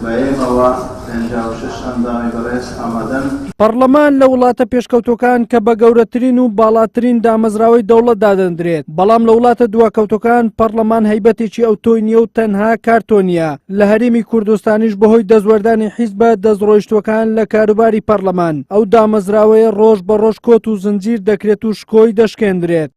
بە ئێمەوە 56 ئەندامی بەڕێز ئامادەن. پەڕلەمان لە وڵاتە پێشکەوتووەکان کە بە گەورەترین و باڵاترین دامەزراوەی دەوڵەت دادەندرێت، بەڵام لە وڵاتە دواکەوتووەکان پەڕلەمان هەیبەتێکی ئەوتۆی نییە و تەنها کارتۆنییە، لە هەرێمی کوردستانیش بەهۆی دەستوەردانی حیزبە دەستڕۆیشتووەکان لە کاروباری پەڕلەمان، ئەو دامەزراوەیە ڕۆژ بە ڕۆژ کۆت و زنجیر دەکرێت و شکۆی دەشکێندرێت.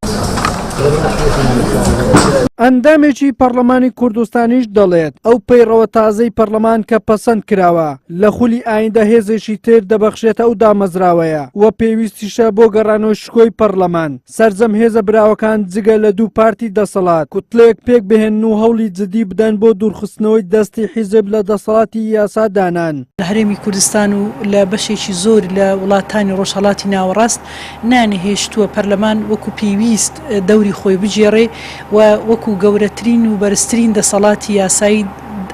ئەندامێکی پەڕلەمانی کوردستانیش دەڵێت، ئەو پەیڕەوە تازەی پەڕلەمان کە پەسەند کراوە، لە خولی ئایندە هێزێکی تر دەبەخشێتە ئەو دامەزراوەیە و پێویستیشە بۆ گەڕانەوەی شکۆی پەڕلەمان، سەرجەم هێزە براوەکان جگە لە دوو پارتی دەسەڵات کوتلەیەک پێک بهێنن و هەوڵی جدی بدەن بۆ دوورخستنەوەی دەستی حیزب لە دەسەڵاتی یاسا دانان. لە هەرێمی کوردستان و لە بەشێکی زۆر لە وڵاتانی ڕۆژهەڵاتی ناوەڕاست نانهێشتووە پەرلەمان وەکو پێویست دەوری خۆی بگێڕێ و وەکو گەورەترین و بەرزترین دەسەڵاتی یاسایی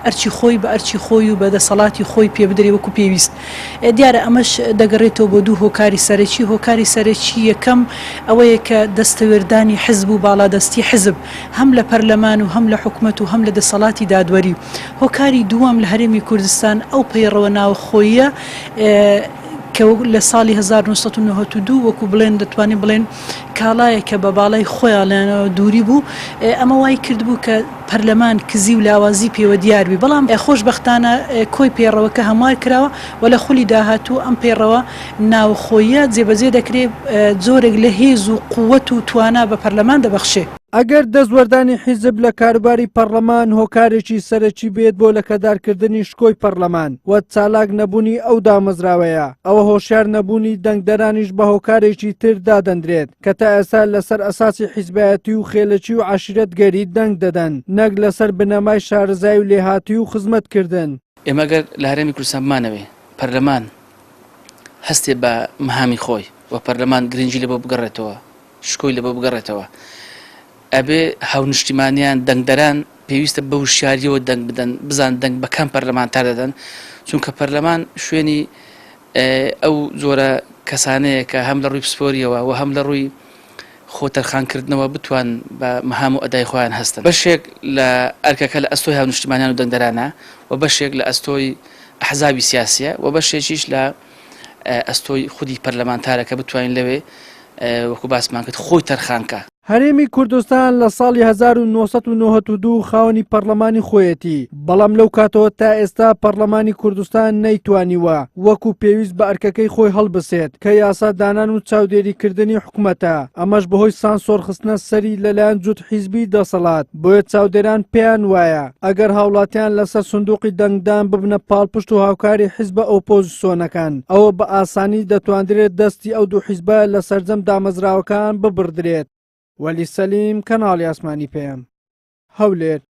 ئەرکی خۆی بە ئەرکی خۆی و بە دەسەڵاتی خۆی پێ بدرێ وەکو پێویست. دیارە ئەمەش دەگەڕێتەوە بۆ دوو هۆکاری سەرەکی، هۆکاری سەرەکی یەکەم ئەوەیە کە دەستەوێردانی حزب و باڵادەستی حزب هەم لە پەرلەمان و هەم لە حکومەت و هەم لە دەسەڵاتی دادوەری. هۆکاری دووەم لە هەرێمی کوردستان ئەو پەیڕەوە ناوخۆییە کە لە ساڵی 1992 وەکو بڵێن دەتوانین بڵێن کاڵایەکە بە باڵای خۆیانەوە دووری بوو ئەمە وای کردبوو کە پەرلەمان کزی و لاوازی پێوە دیار بی، بەڵام خۆشبەختانە کۆی پەیڕەوەکە هەموار کراوە و لە خولی داهاتوو ئەم پەیڕەوە ناوخۆییە جێبەجێ دەکرێ جۆرێک لە هێز و قوت و توانا بە پەرلەمان دەبەخشێ. ئەگەر دەستوەردانی حیزب لە کاروباری پەڕلەمان هۆکارێکی سەرەکی بێت بۆ لەکەدارکردنی شکۆی پەڕلەمان و چالاک نەبوونی ئەو دامەزراوەیە، ئەوە هۆشیار نەبوونی دەنگدەرانیش بە هۆکارێکی تر دادەندرێت. کە تا ئێستا لەسەر ئەساسی حیزبایەتی و خێلەکی و عەشیرەتگەری دەنگ دەدەن نەک لەسەر بنەمای شارەزایی و لێهاتووی و خزمەتکردن. ئێمە گەر لە هەرێمی کوردستان بمانەوێ پەرلەمان هەستێ بە مەهامی خۆی و پەرلەمان گرنگی لەبۆ بگەڕێتەوە، شکۆی لەبۆ بگەڕێتەوە، ئەبێ هاونیشتیمانیان، دەنگدەران پێویستە بە وشیاریەوە دەنگ بدەن، بزان دەنگ بە کام پەرلەمانتار دەدەن، چونکە پەرلەمان شوێنی ئەو جۆرە کەسانەیە کە هەم لە ڕووی پسپۆریەوە و هەم لە ڕووی خۆ تەرخانکردنەوە بتوان بە مەهام و ئەدای خۆیان هەستن. بەشێک لە ئەرکەکە لە ئەستۆی هاونیشتیمانیان و دەنگدەرانە و بەشێک لە ئەستۆی ئەحزابی سیاسیە و بەشێکیش لە ئەستۆی خودی پەرلەمانتارە کە بتوانین لەوێ وەکو باسمان کرد خۆی تەرخان کا. هەرێمی کوردستان لە ساڵی 1992 خاوەنی پەڕلەمانی خۆیەتی، بەڵام لەو کاتەوە تا ئێستا پەڕلەمانی کوردستان نەیتوانیوە وەکو پێویست بە ئەرکەکەی خۆی هەڵبسێت کە یاسا دانان و چاودێریکردنی حکومەتە، ئەمەش بەهۆی سانسۆرخستنە سەری لەلایەن جووت حیزبی دەسەڵات، بۆیە چاودێران پێیان وایە ئەگەر هاوڵاتیان لەسەر سندوقی دەنگدان ببنە پاڵپشت و هاوکاری حیزبە ئۆپۆزسۆنەکان ئەوە بە ئاسانی دەتواندرێت دەستی ئەو دوو حیزبە لە سەرجەم دامەزراوەکان ببڕدرێت. وەلی سەلیم، کەناڵی ئاسمانی پەیام، هەولێر.